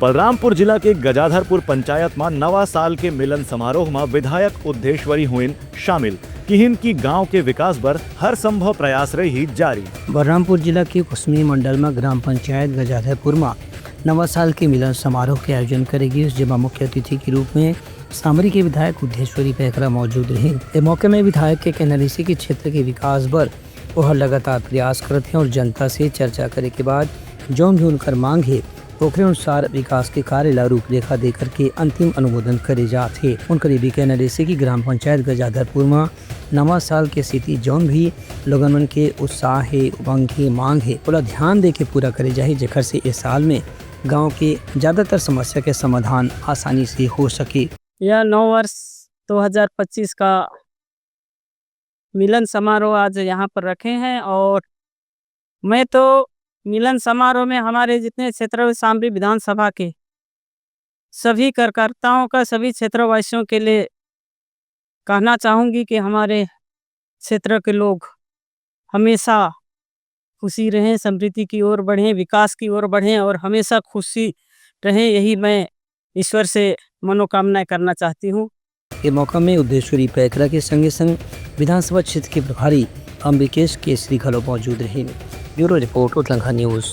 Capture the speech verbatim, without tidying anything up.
बलरामपुर जिला के गजाधरपुर पंचायत म नवा साल के मिलन समारोह म विधायक उद्धेश्वरी होइन शामिल। किहिन कि गांव के विकास बर हर संभव प्रयास रही जारी। बलरामपुर जिला के कुसमी मंडल म ग्राम पंचायत गजाधरपुर म नवा साल के मिलन समारोह के आयोजन करे गिस, जेमा मुख्य अतिथि के रूप में सामरी के विधायक उद्धेश्वरी पैकरा मौजूद रहिन। ए मौके में विधायक के कहना रहिसे कि क्षेत्र के विकास बर ओहर लगातार प्रयास करत हे और जनता से चर्चा करे के बाद जौन भी उनकर मांग हे, ओकरे अनुसार विकास के कार्य ला रूपरेखा दे करके अंतिम अनुमोदन करे जात हे। उनकर ये भी कहना रहिसे कि ग्राम पंचायत गजाधरपुर म नवा साल के सेती जौन भी लोगन मन के उत्साह हे, उमंग हे, मांग हे, ओला ध्यान दे के पूरा करे जाही, जेकर से ए साल में गांव के ज्यादातर समस्या के समाधान आसानी से हो सके। यह नव वर्ष दो हज़ार पच्चीस का मिलन समारोह आज यहाँ पर रखे हैं और मैं तो मिलन समारोह में हमारे जितने क्षेत्र सामरी विधानसभा के सभी कार्यकर्ताओं का, सभी क्षेत्रवासियों के लिए कहना चाहूँगी कि हमारे क्षेत्र के लोग हमेशा खुशी रहें, समृद्धि की ओर बढ़ें, विकास की ओर बढ़ें और हमेशा खुशी रहें, यही मैं ईश्वर से मनोकामनाएं करना चाहती हूँ। ये मौका में उद्धेश्वरी पैकरा के संगे संग विधानसभा क्षेत्र के प्रभारी अम्बिकेश केसरी घलो मौजूद रहिन। Bureau report, Utlangha news.